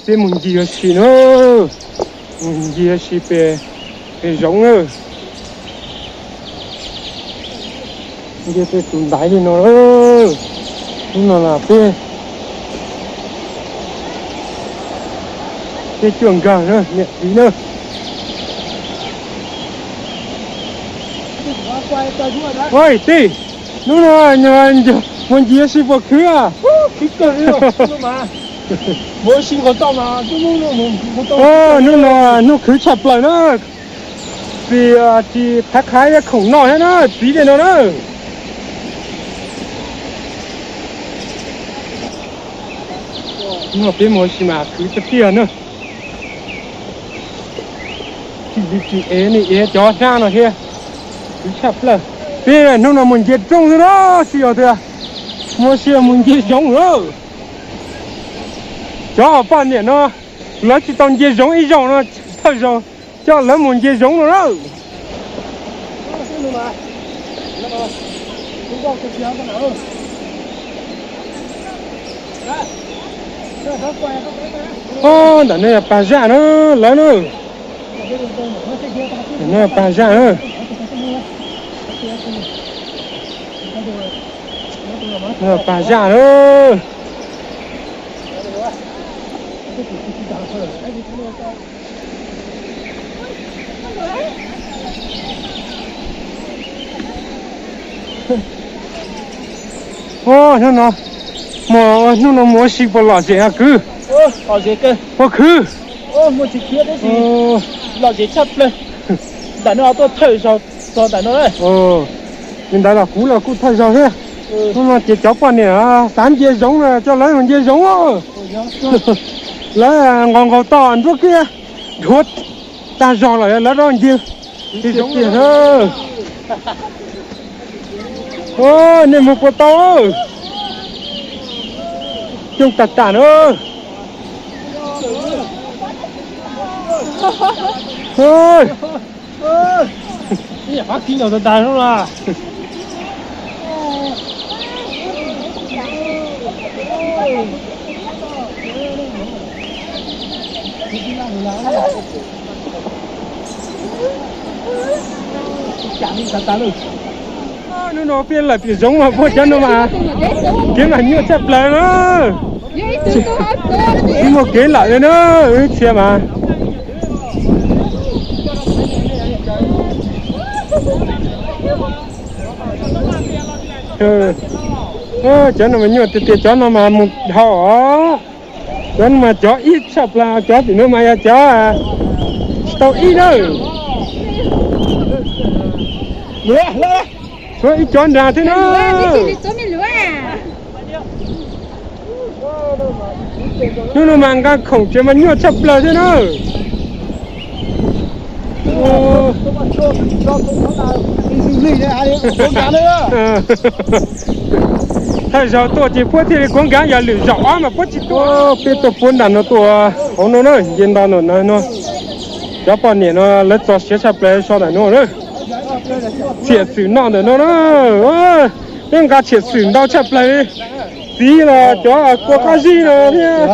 Peb mus ncig ua si na, mus ncig ua si pem, pem zoov na. Ncig tej tus ntaiv li no, hnub no peb, peb cuaj nkawg na niam txiv na. Ua tij, hnub no mus ncig ua si puas khwv? Hnub no hnub khwv tshaj plaws na. Tsis, tsis qhav qhav ib khoom noj thiab na, txiv tej no na. Hnub no peb mus ua si mas khwv tiag tiag na. Tsis li tsis ev, nej ev cov hnab no thiab. Khwv tshaj plaws. Peb hnub no mus nce roob xwb na, tsis yog tias mus ua si mus nce zoov lawm. Cov poj niam no lawv tsis tau nce zoov ib zaug no, thawj zaug coj lawv mus nce zoov no lawm. Ntawm no yog pas zaj na, lawv na. Ntawm no yog pas zaj na. Pas zaj na. Hnub no, hnub no mus ua si puas lom zem kwv? Puas khwv? Lom zem tshaj plaws. Ntawm no tuaj thawj zaug txog ntawm no. Li ntawd los kuv los kuj thawj zaug thiab. Hnub no ces cov poj niam xav nce zoov no coj lawv mus nce zoov. Lawv nqos nqaus toj nruab kiab dhuav tag zog lawm lawv rov nce. Nce zoov tiag. Nej mus puas tau? Coob tag tag na. Hnub no peb lawm pem zoov mas puab cov no mas kev mas nyuaj tshaj plaws na. Tsis muaj kev lawm li na, wb txhia mas. Cov no mas nyuaj tiag tiag, cov no mas mus dhau os. Cov no mas cov ib tshaj plaws, cov tim no mas yog cov tsis tau ib na. Tshuav ib cov nrad thiab na. Hnub no mas nqa khoom tsev mas nyuaj tshaj plaws thiab na. Thawj zaug tuaj ces puab thiaj li kuav nkav, yog lwm zaum ob mas puab tsis tuaj. Peb tuaj puab nram no tuaj hauv no na, nce nto ntawm no. Cov poj niam no lawv txog siav tshaj plaws so ntawm no na. Tshiam xwm noj ntawm no na. Peb nqa tshiam xwm ntau tshaj plaws li. Txiv los cov kua qab zib no thiab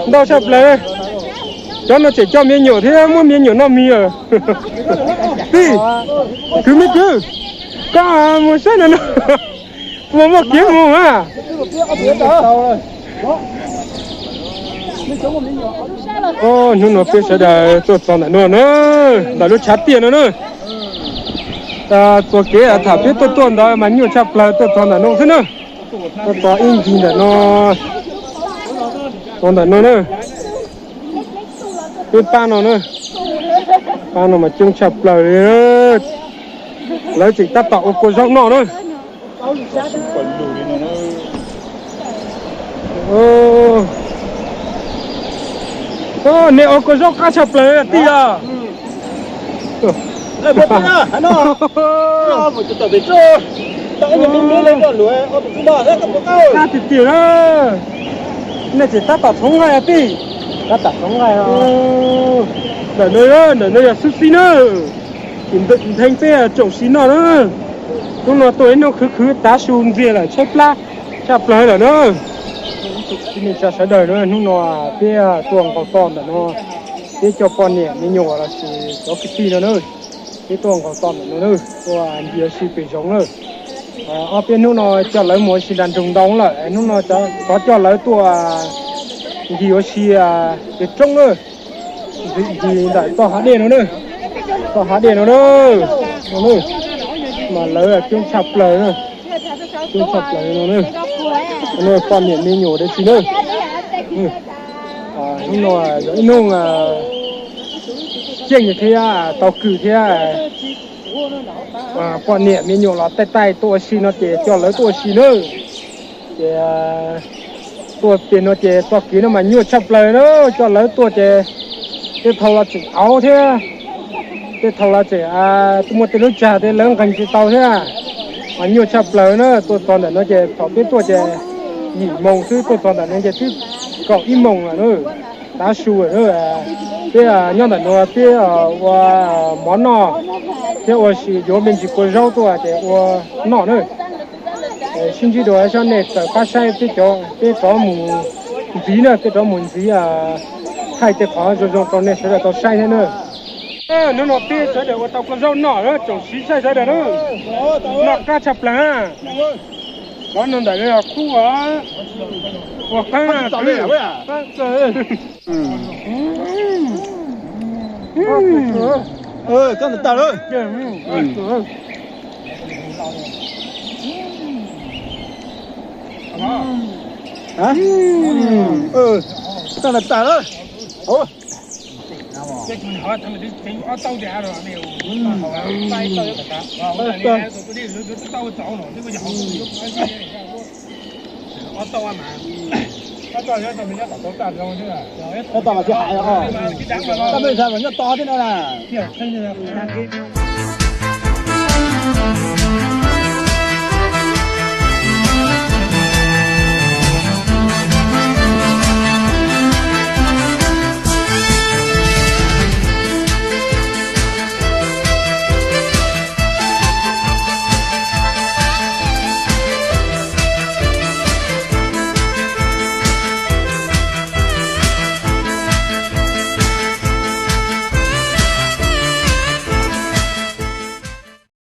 ntau tshaj plaws. Cov no tseem coj me nyuam thiab muab me nyuam noj mis. Tij, kwv me kwv, koj mus saib ntawm no puas muaj kev mus a? Hnub no peb sawv daws tuaj txog ntawm no na, ntawm lub tshav tiaj no na. Txuas kev tham peb tuaj tuaj ntawd mas nyuaj tshaj plaws, tuaj txog ntawm no xwb na. Tuaj txog ib ncig ntawm no, txog ntawm no na. Peb pab no na, pab no mas coob tshaj plaws li. Lawv tseem tab tom ua kua zaub noj na. Nej ua kua zaub qab tshaj plaws tij os. Qab tiag tiag na. Nej tseem tab tom txhoov nqaij tij. Ntawm no, ntawm no yog xub xib na. Tseem ntheev peb tsoom sim noj na. Hnub no tuaj ib hnub khwv khwv tav su ntxiag lawm tshaib plab tshaj plaws lawm na. Ib tsoom sawv daws na, hnub no peb tuaj nkaus toj ntawm no, peb coj poj niam me nyuam los sis cov kwv tij no na, peb tuaj nkaus toj ntawm no na, tuaj ncig ua si pem zoov na. Ob peb hnub no coj lawv mus ua si nram nroog ntau lawm, hnub no xyov coj lawv tuaj ncig ua si pem roob na, ncig ntawm toj hav dej no na, toj hav dej no na, mas lawv coob tshaj plaws na, coob tshaj plaws no na, poj niam me nyuam dab tsi na. Hnub no yog ib hnub ceeb thiab tau kws thiab, poj niam me nyuam los taij taij tuaj ua si no ces coj lawv tuaj ua si na. Ces tuaj pem no ces txoj kev no mas nyuaj tshaj plaws na, coj lawv tuaj ces tej thaum los tseem auv thiab, tej thaum los tseem muaj tej lub tsag tej lawv nqeeg tsis tau thiab, mas nyuaj tshaj plaws na. Tuaj txog ntawm no ces thaum peb tuaj ces yim moos xwb, tuaj txog ntawm no ces twb kaum ib moos lawm na, tav su lawm na. Peb nyob ntawm no peb ua mov noj thiab ua si yuav me ntsis kua zaub tuaj ces ua noj na. Sib ntsib dua xyov nej txawm pab saib peb cov, peb rov mus ntxiv na, peb rov mus ntxiv thaij tej qhov zoo zoo rau nej sawv daws tau saib thiab na. Hnub no peb sawv daws ua tau kua zaub noj na, tsoom siv saib sawv daws na, noj qab tshaj plaws. Qhov no ntawm no yog qub ua qab. Tag tas lawm. Tab tom mas tsis hais os, tab meej tsa mas nyob tos thiab no na.